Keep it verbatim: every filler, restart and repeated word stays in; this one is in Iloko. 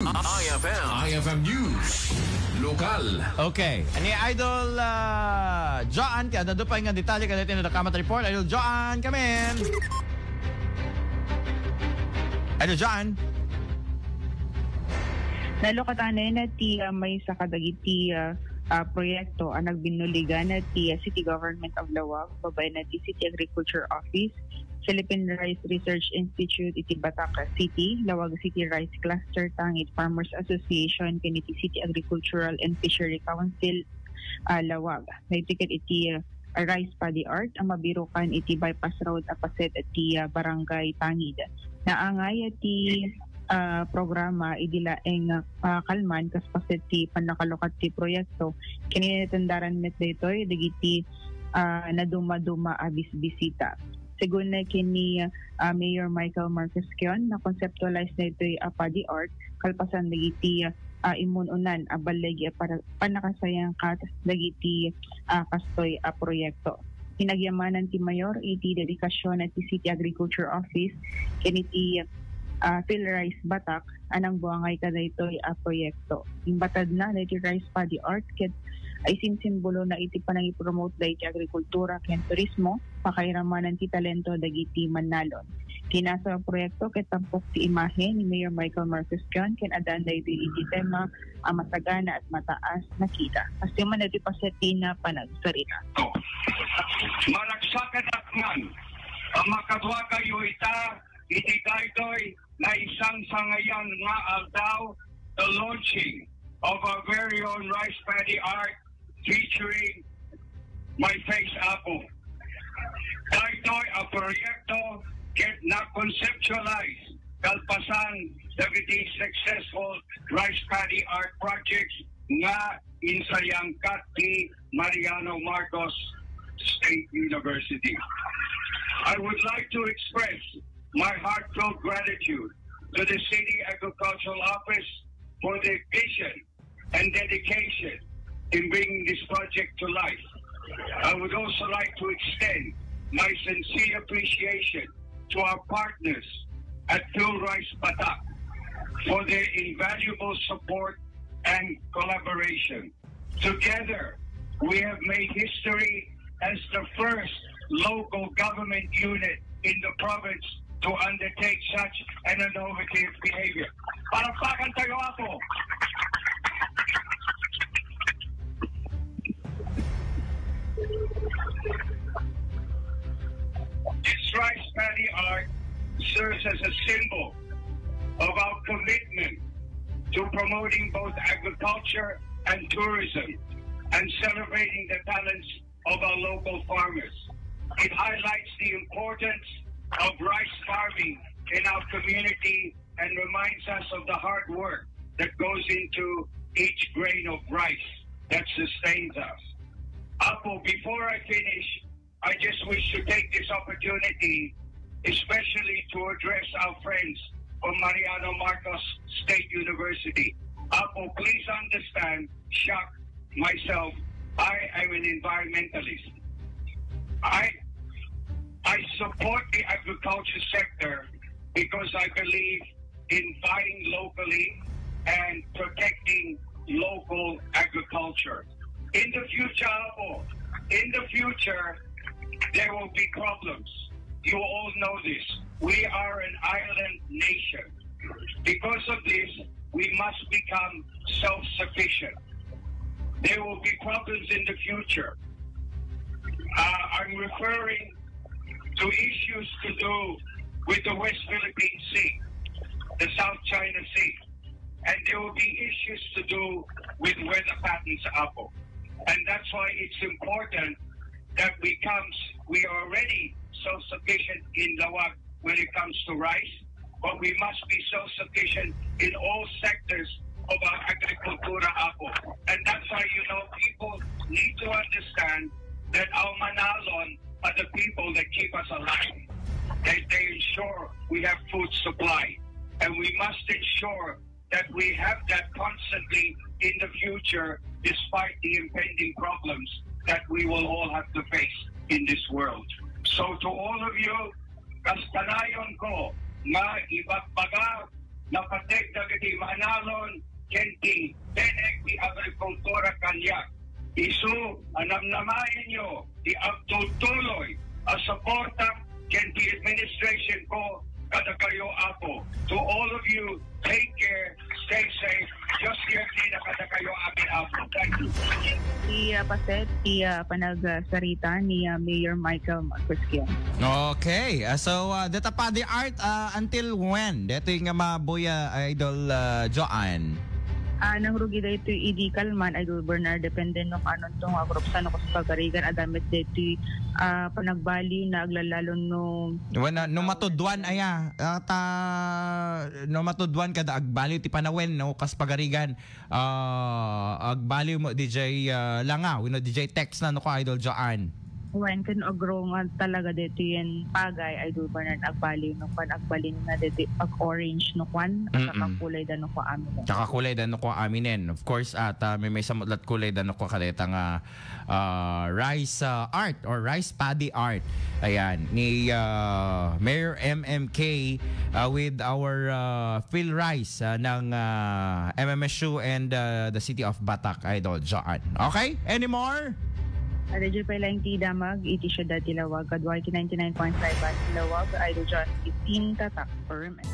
I F M. I F M News. Lokal. Okay. Ni Idol, ah, Joan, ti adda pay nga detalye kadaytoy nga Dakamat Report. Idol Joan, come in. Idol Joan. Nalukatan na ti, ah, maysa kadagiti, ah, ah, proyekto a nagbinnuligan ti, ah, City Government of Laoag, babaen na ti City Agriculture Office, Philippine Rice Research Institute iti Batac City, Laoag City Rice Cluster, Tangid Farmers Association, ken iti City Agricultural and Fishery Council, ah, Laoag. Daytoy ket iti, ah, Rice Paddy Art a mabirukan iti bypass road a paset ti, ah, Barangay Tangid. Naangay ti, ah, programa idi laeng, ah, kalman kas paset ti pannakalukat ti proyekto. Ken inatendaran met daytoy dagiti, ah, nadumaduma a bisbisita. Segun na ken ni, ah, Mayor Michael Marquez Kion, na-conceptualize na itoy a paddy art, kalpasan dagiti, ah, immun-unan a balligi a para, pannakasayangkat dagiti, ah, kastoy a proyekto. Pinagyamanan ti Mayor iti dedikasyon ti City Agriculture Office ken iti, ah, PhilRice Batac a nangbuangay kadaytoy a proyekto. Imbatadna daytoy rice paddy art ket ay sinsimbolo na iti panangipromote daytoy agrikultura ken turismo, pakairamanan ti talento dagiti mannalon. Ti nasao a proyekto ket tampok ti imahe ni Mayor Michael Marquez Kion ken addaan daytoy iti tema a masagana at mataas na kita. Kasta man daytoy paset ti panagsarita. Maragsakannak man a makadua kayo ita iti daytoy naisangsangayan nga aldaw, the launching of our very own rice paddy art featuring My Face Apo. Daytoy a proyekto ket na-conceptualize kalpasan dagiti successful rice paddy art projects nga insayangkat ni Mariano Marcos State University. I would like to express my heartfelt gratitude to the City Agricultural Office for their vision and dedication in bringing this project to life. I would also like to extend my sincere appreciation to our partners at PhilRice Batac for their invaluable support and collaboration. Together, we have made history as the first local government unit in the province to undertake such an innovative behavior. Palakpakan tayo, Apo! This rice paddy art serves as a symbol of our commitment to promoting both agriculture and tourism and celebrating the talents of our local farmers. It highlights the importance of rice farming in our community and reminds us of the hard work that goes into each grain of rice that sustains us. Apo, before I finish, I just wish to take this opportunity, especially to address our friends from Mariano Marcos State University. Apo, please understand, shock myself. I am an environmentalist. I I support the agriculture sector because I believe in buying locally and protecting local agriculture. In the future, Apo, in the future, there will be problems. You all know this. We are an island nation. Because of this, we must become self-sufficient. There will be problems in the future. Uh, I'm referring to issues to do with the West Philippine Sea, the South China Sea, and there will be issues to do with weather patterns, Apo. And that's why it's important that we come, we are already self-sufficient in Laoag when it comes to rice, but we must be self-sufficient in all sectors of our agricultura, Apo. And that's why, you know, people need to understand that our manalon are the people that keep us alive. They, they ensure we have food supply. And we must ensure that we have that constantly in the future, despite the impending problems that we will all have to face in this world. So to all of you, kastanayon ko nga ibagbaga napateg dagiti maanalon ken ti teneg ti agrikultura kaniak. Isu a namnamaenyo ti agtultuloy a suporta ken ti administration ko kadakayo, Apo. To all of you, take care, stay safe. Dios ti agdina kadakayo, amin, Apo. Thank you. Ti, ah, paset, ti, ah, panagsarita ni, ah, Mayor Michael Marcos Kion. Okay. Ah, so, ah, deta padi art, ah, until when? Detoy nga mabuya, Idol, ah, Joanne. Ah, nangrugi daytoy idi kalman, Idol Bernard, depende no kanon to nga group sa no kas pagarigan, adamit daytoy, ah, panagbaliw na aglalalo no Wen, ah, no matudwan, aya, at, ah, no matudwan kada agbaliw ti panawen, no, kas pagarigan, ah, agbaliw mo D J, ah, Langa, wenno D J Tex na, no, ko Idol Joanne. Wen, ken agro nga talaga daytoy yan pagay, Idol Bernard, agbaliw no kwan, agbalin na daytoy, ag-orange no kwan, at Mm-mm. saka kulay da no kwa aminen. Saka kulay da no kwa aminen. Of course, at, ah, may, may samutlat kulay da no kwa kadeta nga, ah, rice, ah, art or rice paddy art. Ayan, ni, ah, Mayor M M K, ah, with our, ah, Phil Rice, ah, ng, ah, M M S U and, ah, the City of Batak, Idol Joanne. Okay? Any more? Ada dyan pa ilang ti damag, iti siyudad ti Lawag, kadwa iti ninety-nine point five Bas Lawag, Idol John, fifteen Tatak, Permit.